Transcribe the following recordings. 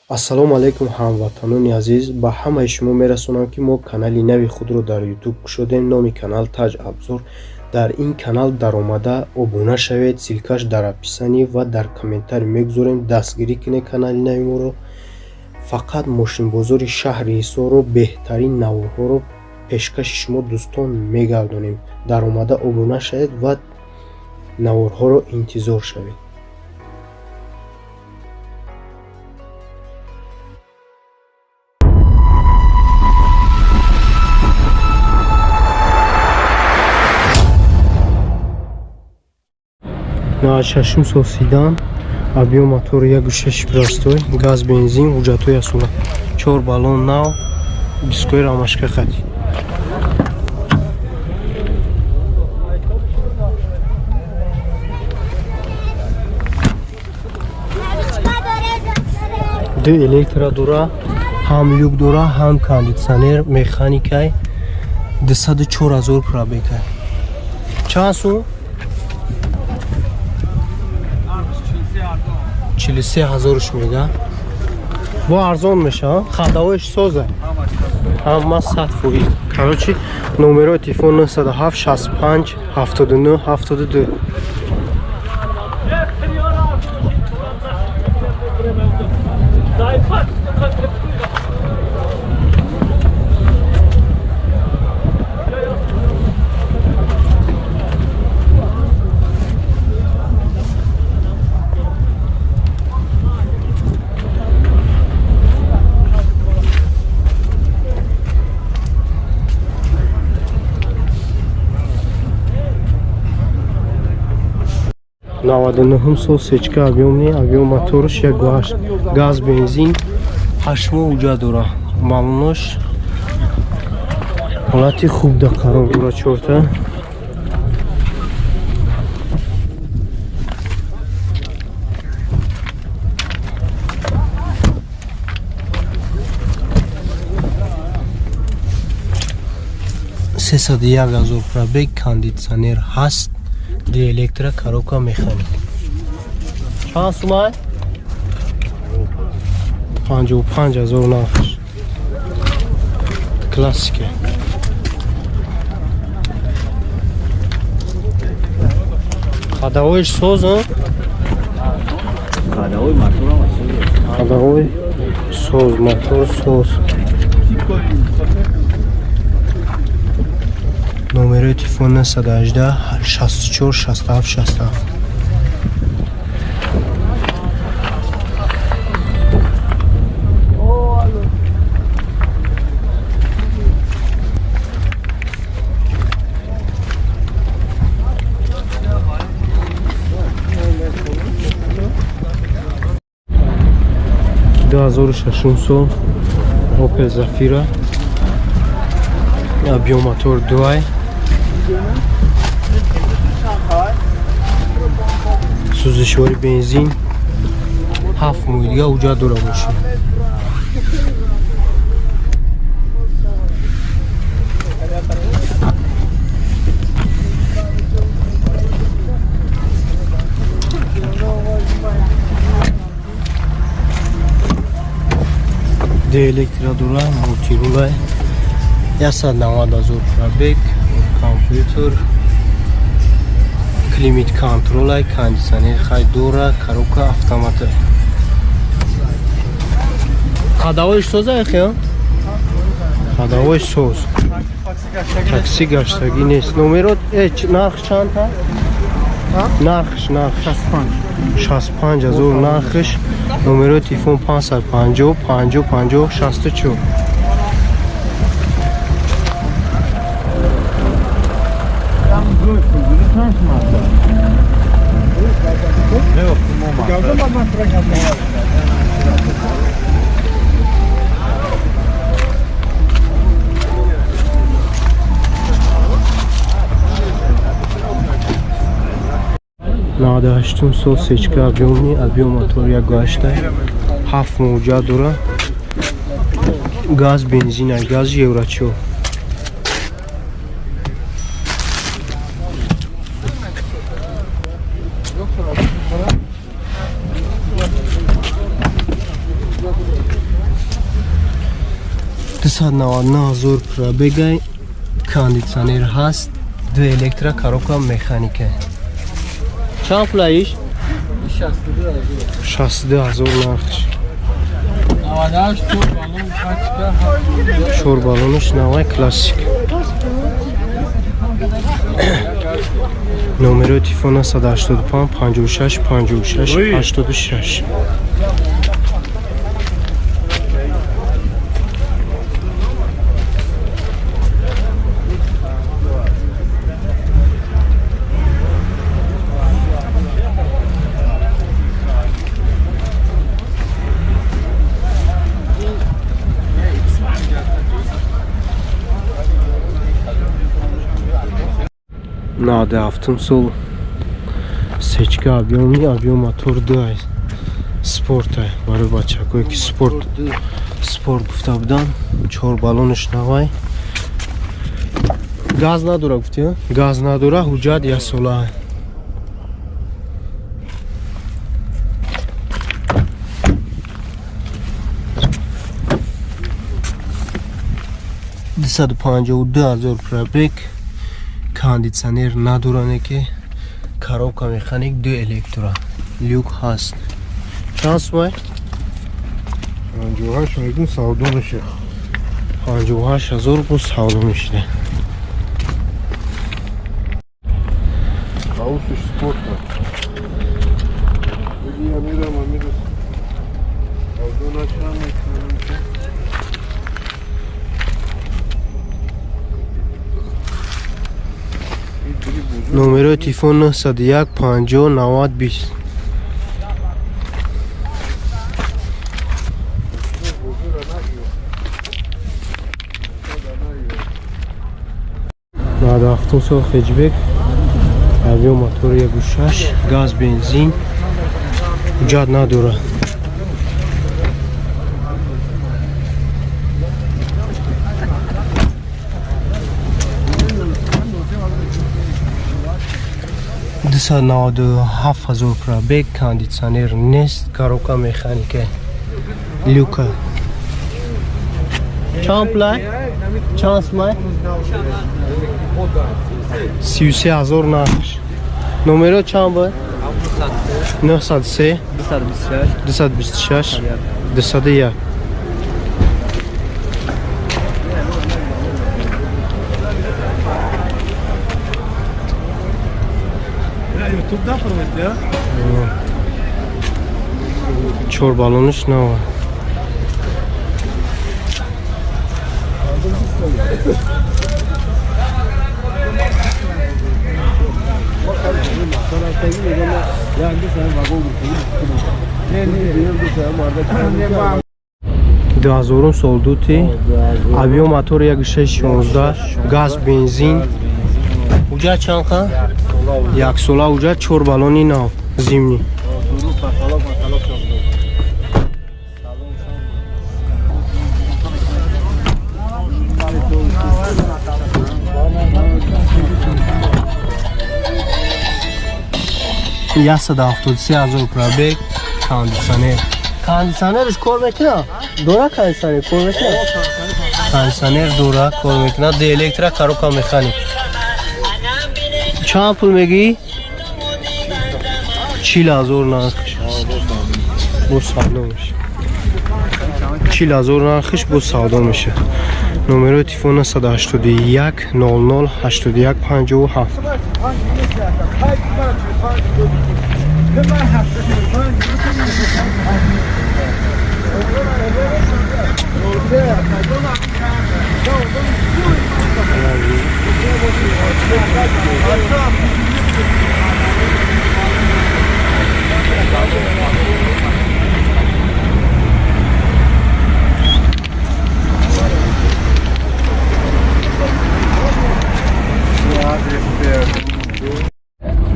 Ассалому алайкум, ҳамватанони азиз! Ба ҳамаи шумо мерасонам, ки мо канали нави худро дар Ютуб кушодем. Номи канал Таҷ Абзор. Дар ин канал даромада обуна шавед. Ссылка ш дар описание ва дар комментарий мегузорем. Дастгирӣ кунед канали нави моро. Фақат мошинбозори шаҳри Ҳисорро, беҳтарин наворҳоро пешкаши шумо дӯстон мегардонем. Даромада обуна шавед ва наворҳоро интизор шавед. 96-ум сол седан, объём мотори 1,6, простой, газ, бензин, ҳуҷҷатҳои асола, чор баллон нав, дискои рамашка хати. Ду электро дора, ҳам люк дора, ҳам кондитсионер, механикай. 204 000 пробег ай. Чанд сум? 43 ҳазорш мега, бо арзон мешава. Ходовой ш соза, ҳама 100%. Короче, номерои телефон 907 65 79 72. 99-ум сол сечка, объёмный, объём моторш 1,8, газ, бензин, 8 моҳ ҳуҷҷат дора, баллонош ҳолати хуб да қарор дора, чорта. 301 000 пробег, кондитсионер ҳаст, ди электро, коробка механик. Чанд сумай? 55 000 нархш. Классика. Ходовой ш соз? Ходовой, моторам соз. Ходовой соз, мотор соз. Номерои телефон 918 64 67 67. 2006 сол Opel Zafira, объём мотор дуай, сӯзишвори бензин, 7 моҳи дига ҳуҷҷат дора бошад. Д электро дора, мультируль ай, 190 000 пробег, компьютер, климат контроль ай, кондитсионер хай дора, коробка автомата. Ходовой ш соза, хе, ходовой соз, такси гаштагӣ нест. Номерот нарх чанд? Нархш, нарх 65 000 нархш. Номерои телефон 550 50 50 64. 98-ум сол сечка, объёмный, объём мотор 1,8, 7 моҳ ҳуҷҷат дора, газ, бензин, газ еврочор. 299 0 пробегай, кондитсионер ҳаст, ду электро, коробка механика. Чанд пулаиш? 62 ҳазор нархш. 4 баллонаш навай, классик. Номерои телефона 185 56 56 86. 97 сол сечка, объёмный, объём мотор 2 спорт, барои бачакое ки спорт спорт гуфта будан. Чор баллонаш навай, газ надора, гуфти газ надора, ҳуҷҷат яксола. 252 000 пробег, кондитсионер надоране ки, коробка механик, ду электро, люк ҳаст. Чанд сумай? 58 мегум, савдо меша. 58 ҳазор бо савдо мешида. Аусиш спорта. Бигӣ амирам, амир савдо начам мекунам. Номерои телефон 901 50 90 20. 97 сол хэтчбек, объём мотор 1,6, газ, бензин, ҳуҷҷат надорад. 297 000 пробег, кондитсионер нест, коробка механика, люка. Чанд пулай? Чанд сумай? 33 000 нархш. Номеро чанд буд? 903 226 201. Ютуб нафармед, я? Чор баллонаш нава. 2000 сол дути, объём мотор 1,6 16, газ, бензин, ҳуҷҷат чанд қа? Яксола ҳуҷҷат, чор баллони нав, зимний. 173 000 пробег, кондитсионер. Кондитсионерш кор мекунад? Дора кондитсионер кор мекунад? Кондитсионер дора, кор мекунад, ду электро, коробка механик. Чанд пул мегӣ? 40 000 нархш аст, бо савдо меша. 40 000 нархш, бо савдо меша. Номерои телефон 181 00 81 57.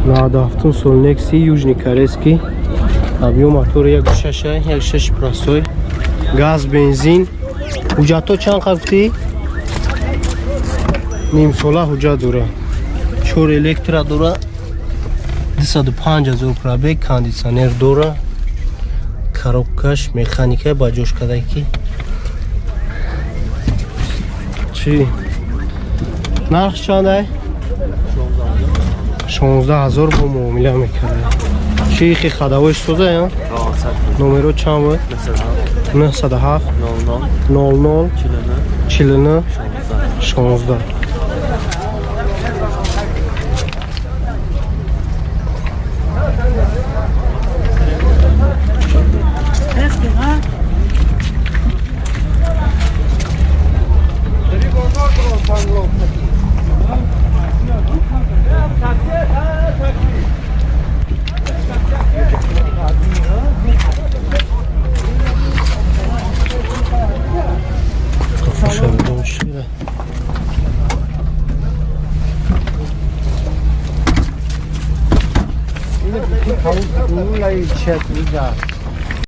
97 сол Некси, южный корейский, объём мотор 1,6, 1,6 простой, газ, бензин. Ҳуҷҷатҳо чанд қа гуфтӣ? Нимсола ҳуҷҷат дора, чор электро дора, 205 000 пробег, кондитсионер дора, коробкаш механика, ба ҷош карда ки. Чӣ нарх чандай? 16 000 бо муомила мекарда. Чӣ хи ходовой соза я? Номеро чанд буд? 907 00 49 16. Қафоша бидон чӣ?